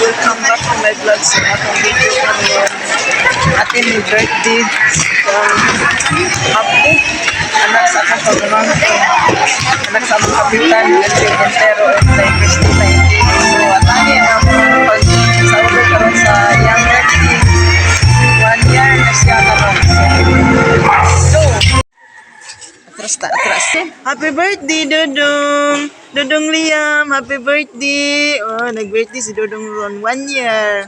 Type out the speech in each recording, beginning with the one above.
Welcome back to my vlog. Sa atong video karon, atin ni birthday sa apo, anak sa akong pagmamangkin, anak sa among kapitan, Melvin Entero and Tay Christina Entero. So atani ang pag sa ulo karon sa iyang birthday. 1 year na siya karon. So atras ta, atras. Happy birthday, Dudong! Dudong Liam, happy birthday! Oh, nag-birthday si Dudong ron. 1 year.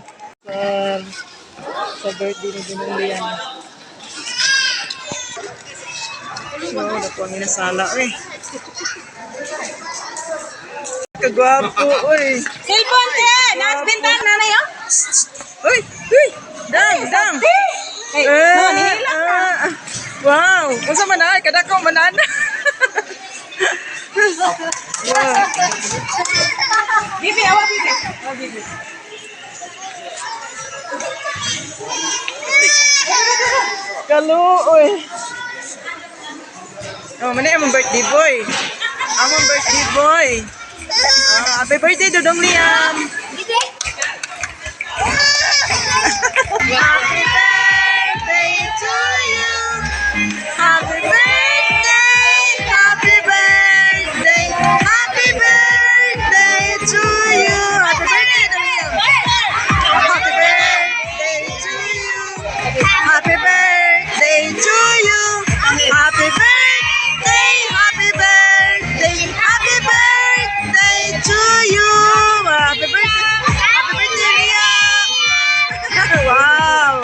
Sa birthday ni Dudong Liam. So, nakuha ang inasala, eh. Kagwapo, uy. Cellphone te! Naas bintang nanay oh. Uy, uy! Dang, dang! Hey, Eh, no, nihilak ka. ah, wow! Unsa man ay kadako man ana. Wow. Bibi, awa bibi. Awa bibi. Kaluoy. Oh, mani among birthday boy. Among birthday boy. Ah, happy birthday, Dudong Liam. Happy birthday to you. Happy birthday, happy birthday, happy birthday to you. Happy birthday, Dudong Liam. Happy birthday to you. Happy birthday to you. Happy birthday, happy birthday, happy birthday to you. Happy birthday, Liam. Wow.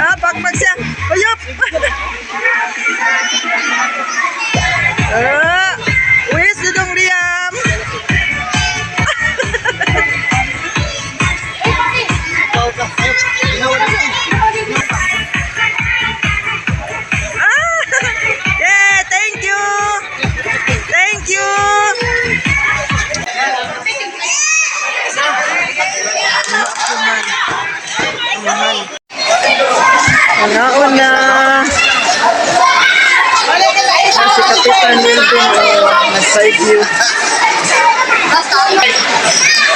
Ah, pakpak siya. Uyop. Ah, where's Dudong Liam? Ah, yeah, thank you. Thank you. Mahal. Una-una. Si Kapitan Melvin, oh, nag-side view.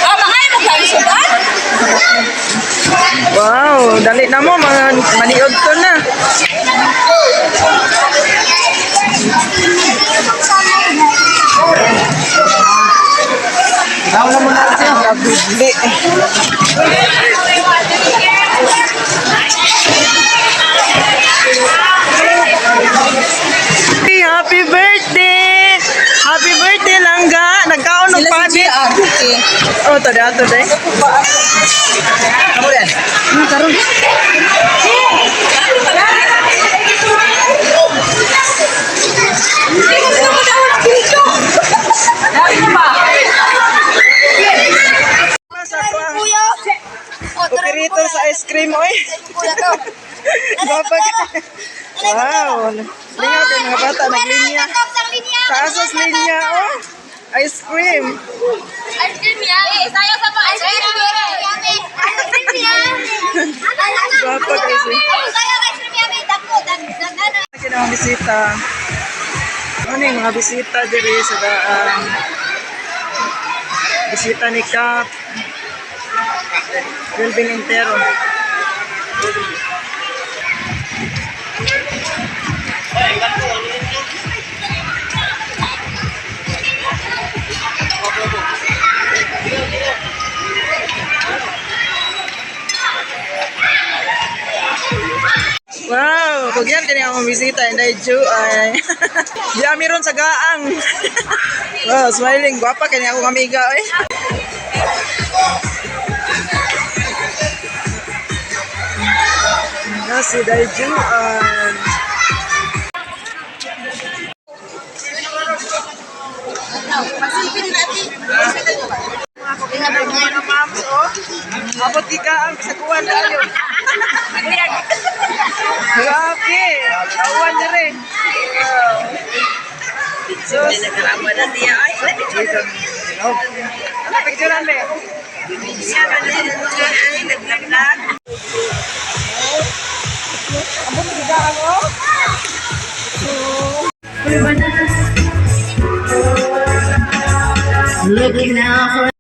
Oh, mga mo kalisugan? Wow, dali na mo, mga maniod to na. Nabigli. Hey, happy birthday! Happy birthday, Langga! Nagkaon ng pabit. Oh, tada, tada. Kamu rin? Karon. Hindi ko sila madawal ang video. Dali na ba? Sa ako ang operator sa ice cream, oy. Gwapa ka. Wow. Lingaw kay mga bata, naglinya. Taas sa linya, oh. Ice cream. Ice cream yan. Eh, sayo sa pa. Ice cream yan. Ice cream yan. Gwapa kayo siya. Sayo ice cream yan. Dako, dagdagana. Kina mga bisita. Ano yung mga bisita diri sa daan? Bisita ni Kap. Melvin Entero. Wow, kugyan kani akong bisita and I Ju ay. Di ami ron sa gaang. Wow, smiling gwapa kani akong amiga oy. Na si Daiju ay. Pasilipin natin. Mga ma'ams, oh. Abot gikaan sa kuwan tayo. Grabe. Awan dire. Wow. So, ano, picturean be? Abot gikaan, oh. Looking out for